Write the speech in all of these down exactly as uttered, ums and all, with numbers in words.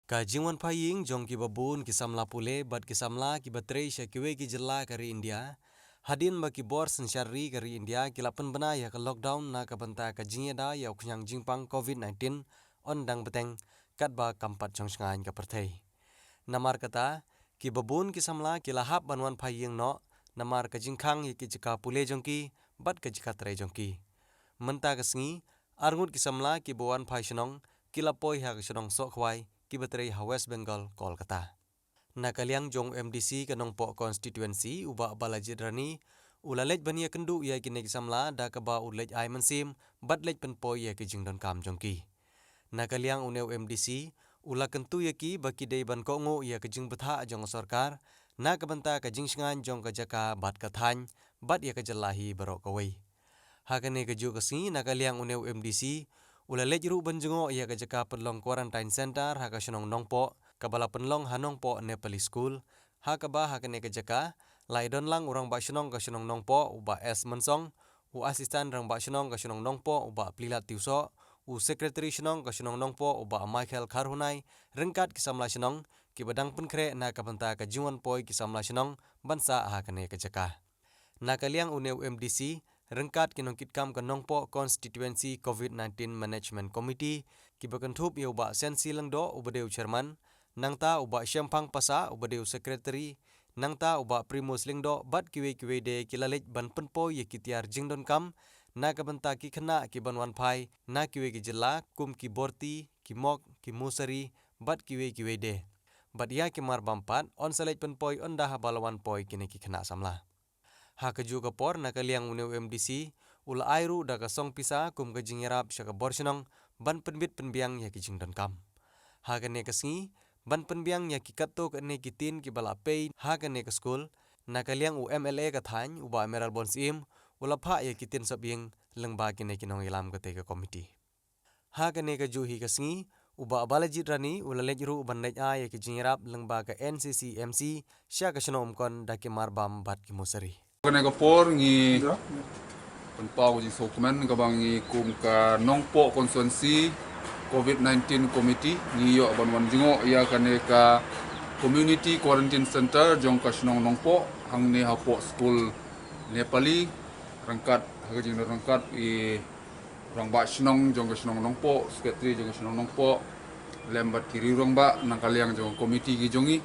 Ka jingwanphai ïing jong ki babun ki samla pule bad ki samla ki batrei sha kiwei ki jylla ka ri India, hadien ba ki bor synshar ri ka ri India ki la pynbna ïa ka lockdown na ka bynta ka jingïada ïa u khñiang jingpang covid nineteen, yn dang bteng katba kam pat shong shngaiñ ka pyrthei. Namar kata, ki babun ki samla ki la hap ban wanphai ïing noh, namar ka jingkhang ïa ki jaka pule jong ki bad ka jaka trei jong ki. Mynta ka sngi, arngut ki samla ki ba wanphai shnong ki la poi ha ka shnong Sohkhwai ki batrei ha West Bengal, Kolkata. Na ka liang jong M D C ka Nongpoh constituency, u Bah Balajied Rani, u la leit ban ïakynduh ïa kine ki samla da kaba u leit ai mynsiem bad leit pynpoi ïa ki jingdonkam jong ki. Na ka liang une u M D C, u la kyntu ïa ki ba ki dei ban kohnguh ïa ka jingbthah jong ka sorkar na ka bynta ka jingshngaiñ jong ka jaka bad ka thaiñ bad ïa ka jylla hi baroh kawei. Ha kane kajuh ka sngi, na ka liang une u M D C, u la leit ruh ban jngoh ïa ka jaka pynlong quarantine center ha ka shnong Nongpoh, kaba la pynlong ha Nongpoh Nepali School, ha kaba ha kane ka jaka la ïadon lang u Rangbah Shnong ka shnong Nongpoh, u Bah S Mynsong, u Assistant Rangbah Shnong ka shnong Nongpoh, u Bah Plilat Tiewsoh, u Secretary Shnong ka shnong Nongpoh, u Bah Michael Kharhunai, ryngkat ki samla shnong ki ba dang pynkhreh na ka bynta ka jingwan poi ki samla shnong ban sah ha kane ka jaka. Na ka liang une u M D C, ryngkat ki nongkitkam ka Nongpoh Constituency covid nineteen Management Committee, ki ba kynthup ïa u Bah Sensi Lyngdoh, u ba dei u chairman, nangta u Bah Shemphang Passah, u ba dei u secretary, nangta u Bah Primus Lyngdoh bad kiwei kiwei de, ki la leit ban pynpoi ïa ki tiar jingdonkam na ka bynta ki khynnah ki ban wanphai na kiwei ki jylla, kum ki borti, ki mok, ki mosari bad kiwei kiwei de. Bad ïa ki marbam pat yn sa leit pynpoi ynda haba la wan poi kine ki khynnah samla. Ha kajuh ka por, na ka liang une u M D C, u la ai ruh da ka song pisa kum ka jingïarap sha ka bor shnong ban pynbit pynbiang ïa ki jingdonkam. Ha kane ka sngi, ban pynbiang ïa ki katto katne ki tin ki ba la pei ha kane ka skul, na ka liang u M L A ka thaiñ, u Bah Mayralborn Syiem, u la phah ïa ki tin sop ïing lyngba kine ki nongïalam katei ka committee. Ha kane kajuh hi ka sngi, u Bah Balajied Rani u la leit ruh ban leit ai ïa ki jingïarap lyngba ka N C C M C sha ka shnong Umkon da ki marbam bad ki mosari. Kane ka por ngi pynpaw ka jingsngewkmen kaba ngi kum ka Nongpoh Constituency covid nineteen Committee ngi ïoh ban wan jngoh ïa kane ka Community Quarantine Center jong ka shnong Nongpoh, hangne hapoh skul Nepali, ryngkat ha ka jingdon ryngkat i Rangbah Shnong jong ka shnong Nongpoh, Secretary jong ka shnong Nongpoh, lem bad ki riew rangbah na ka liang jong ka committee ki jong ngi.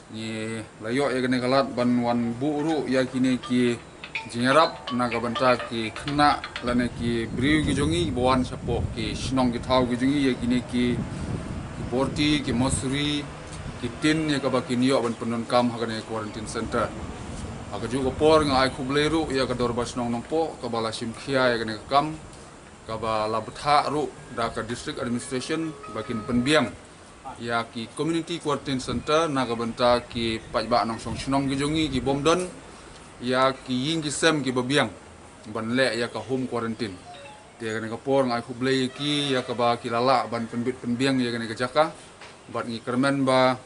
Ngi la ïoh ïa kane ka lad ban wan buh ruh ïa kine ki jingïarap na ka bynta ki khynnah lane ki briew ki jong ngi ba wan shapoh ki shnong ki thaw ki jong ngi, ïa kine ki, ki borti, ki mosari, ki tin ïa kaba kin ïoh ban pyndonkam ha kane quarantine center. Ha kajuh ka por nga ai khublei ruh ïa ka Dorbar Shnong Nongpoh kaba la shim khia ïa kane ka kam, kaba la bthah ruh da ka District Administration ba kin pynbiang ïa ki Community Quarantine Center na ka bynta ki paidbah nongshong shnong ki jong ngi ki bym don ïa ki ïing ki sem ki ba biang ban leh ïa ka home quarantine. Te kane ka por nga ai khublei ïa ki ïa kaba ki la lah ban pynbit pynbiang ïa kane ka jaka. Bad ngi kyrmen ba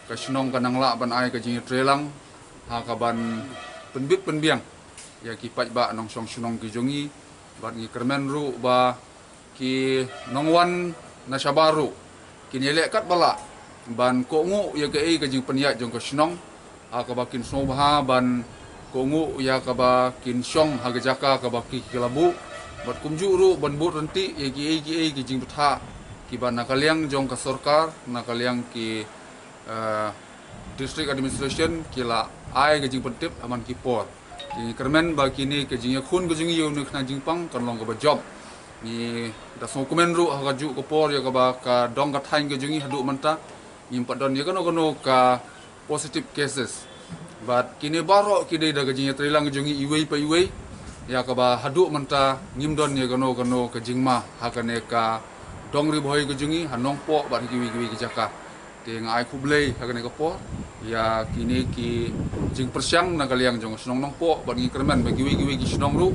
ka shnong kan nang lah ban ai ka jingïatreilang ha kaban pynbit pynbiang ïa ki paidbah nongshong shnong ki jong ngi. Bad ngi kyrmen ruh ba ki nongwan na shabar ruh kin ïaleh katba lah ban kohnguh ïa kaei ka jingpynïaid jong ka shnong, ha kaba kin sngewbha ban kohnguh ïa kaba kin shong ha ka jaka kaba ki, ki la buh. Bad kumjuh ruh ban bud ryntih ïa kiei kiei ki jingbthah kiba na ka liang jong ka sorkar, na ka liang ki, eh, District Administration ki la ai ka jingpyntip ha man ki por. Ngi kyrmen ba kine ka jingïakhun ka jong ngi ïa une u khñiang jingpang kan long kaba jop. Ngi da sngewkmen ruh ha kajuh ka por ïa kaba ka dong ka thaiñ ka jong ngi haduh mynta ngim pat don ïa kano kano ka positive cases. Bad kine baroh ki dei da ka jingïatreilang ka jong ngi iwei pa iwei ïa kaba haduh mynta ngim don ïa kano kano ka jingma ha kane ka dong Ri Bhoi ka jong ngi ha Nongpoh bad ha kiwei kiwei ki jaka. Te nga ai khublei ha kane ka por ïa kine ki jingpyrshang na ka liang jong ka shnong Nongpoh bad ngi kyrmen ba kiwei kiwei ki shnong ruh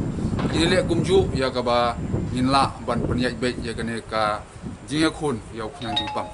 kin ïaleh kumjuh ïa kaba ngin lah ban pynïaid beit ïa kane ka jingïakhun ïa u khñiang jingpang.